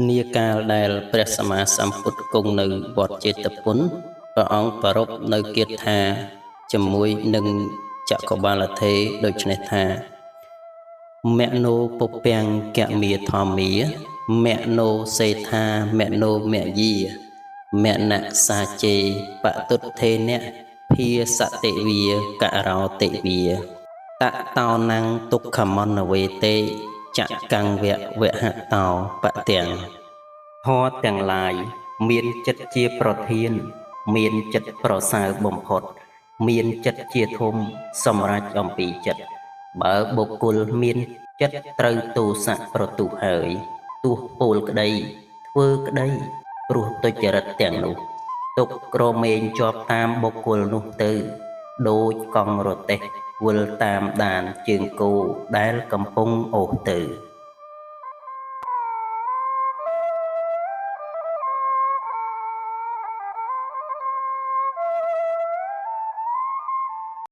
នាកាលដែលព្រះសម្មាសម្ពុទ្ធគង់នៅវត្តជេតពន ព្រះអង្គប្រារព្ធនៅគាថាជាមួយនឹងចក្របាលថេដូច្នេះថា មនោពពាំងគមាធម្មា មនោសេដ្ឋាមនោមយា មនសាជេបតុទ្ធេនៈភាសតិវាករោតិវា តតោនំទុក្ខមន្តវេតេចកੰវៈវហតោបទាំងធម៌ទាំងឡាយមានចិត្តជាប្រធាន មានចិត្តប្រសើរបំផុត មានចិត្តជាធំសម្រេចអំពីចិត្ត បើបុគ្គលមានចិត្តត្រូវទោសៈប្រទុះហើយ ទោះពោលក្តី ធ្វើក្តី ព្រោះទុច្ចរិតទាំងនោះ ទុកក្រមែងជាប់តាមបុគ្គលនោះទៅ ដូចកង់រទេះវិលតាមដានជើងគោដែលកំពុងអូសទៅ។